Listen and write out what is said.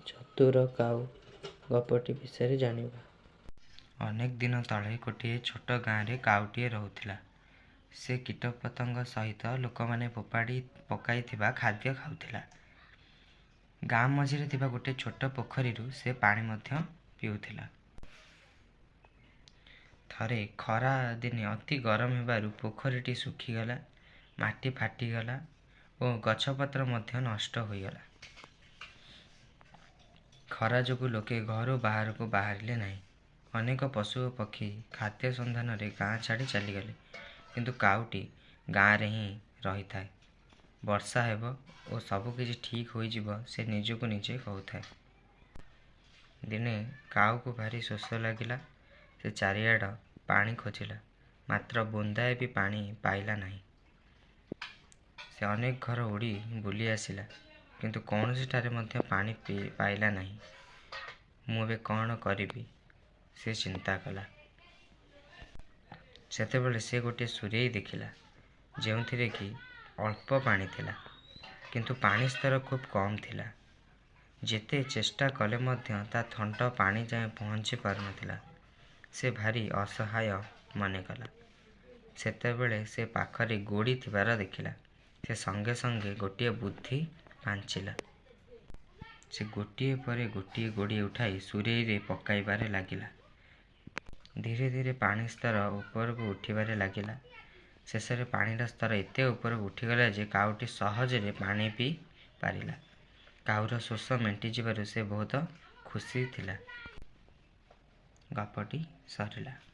ଚତୁର କାଉ ଗପଟି ବିଷୟରେ ଜାଣିବା। ଅନେକ ଦିନ ତଳେ ଗୋଟିଏ ଛୋଟ ଗାଁରେ କାଉଟିଏ ରହୁଥିଲା। ସେ କୀଟପତଙ୍ଗ ସହିତ ଲୋକମାନେ ଫୋପାଡ଼ି ପକାଇଥିବା ଖାଦ୍ୟ ଖାଉଥିଲା। ଗାଁ ମଝିରେ ଥିବା ଗୋଟିଏ ଛୋଟ ପୋଖରୀରୁ ସେ ପାଣି ମଧ୍ୟ ପିଉଥିଲା। ଥରେ ଖରା ଦିନେ ଅତି ଗରମ ହେବାରୁ ପୋଖରୀଟି ଶୁଖିଗଲା, ମାଟି ଫାଟିଗଲା ଓ ଗଛପତ୍ର ମଧ୍ୟ ନଷ୍ଟ ହୋଇଗଲା। ଖରା ଯୋଗୁଁ ଲୋକେ ଘରୁ ବାହାରକୁ ବାହାରିଲେ ନାହିଁ। ଅନେକ ପଶୁ ଓ ପକ୍ଷୀ ଖାଦ୍ୟ ସନ୍ଧାନରେ ଗାଁ ଛାଡ଼ି ଚାଲିଗଲେ। କିନ୍ତୁ କାଉଟି ଗାଁରେ ହିଁ ରହିଥାଏ। ବର୍ଷା ହେବ ଓ ସବୁକିଛି ଠିକ୍ ହୋଇଯିବ, ସେ ନିଜକୁ ନିଜେ କହୁଥାଏ। ଦିନେ କାଉକୁ ଭାରି ଶୋଷ ଲାଗିଲା। ସେ ଚାରିଆଡ଼ ପାଣି ଖୋଜିଲା, ମାତ୍ର ବୁନ୍ଦାଏ ବି ପାଣି ପାଇଲା ନାହିଁ। ସେ ଅନେକ ଘର ଉଡ଼ି ବୁଲି ଆସିଲା, କିନ୍ତୁ କୌଣସିଠାରେ ମଧ୍ୟ ପାଣି ପାଇଲା ନାହିଁ। ମୁଁ ଏବେ କ'ଣ କରିବି, ସେ ଚିନ୍ତା କଲା। ସେତେବେଳେ ସେ ଗୋଟିଏ ସୁରେଇ ଦେଖିଲା, ଯେଉଁଥିରେ କି ଅଳ୍ପ ପାଣି ଥିଲା। କିନ୍ତୁ ପାଣି ସ୍ତର ଖୁବ୍ କମ୍ ଥିଲା। ଯେତେ ଚେଷ୍ଟା କଲେ ମଧ୍ୟ ତା ଥଣ୍ଟ ପାଣି ଯାଏଁ ପହଞ୍ଚି ପାରୁନଥିଲା। ସେ ଭାରି ଅସହାୟ ମନେକଲା। ସେତେବେଳେ ସେ ପାଖରେ ଗୋଡ଼ି ଥିବାର ଦେଖିଲା। ସେ ସଙ୍ଗେ ସଙ୍ଗେ ଗୋଟିଏ ବୁଦ୍ଧି ପାଞ୍ଚିଲା। ସେ ଗୋଟିଏ ପରେ ଗୋଟିଏ ଗୋଡ଼ି ଉଠାଇ ସୁରେଇରେ ପକାଇବାରେ ଲାଗିଲା। ଧୀରେ ଧୀରେ ପାଣି ସ୍ତର ଉପରକୁ ଉଠିବାରେ ଲାଗିଲା। ଶେଷରେ ପାଣିର ସ୍ତର ଏତେ ଉପରକୁ ଉଠିଗଲା ଯେ କାଉଟି ସହଜରେ ପାଣି ପିଇ ପାରିଲା। କାଉର ଶୋଷ ମେଣ୍ଟିଯିବାରୁ ସେ ବହୁତ ଖୁସି ଥିଲା। ଗପଟି ସରିଲା।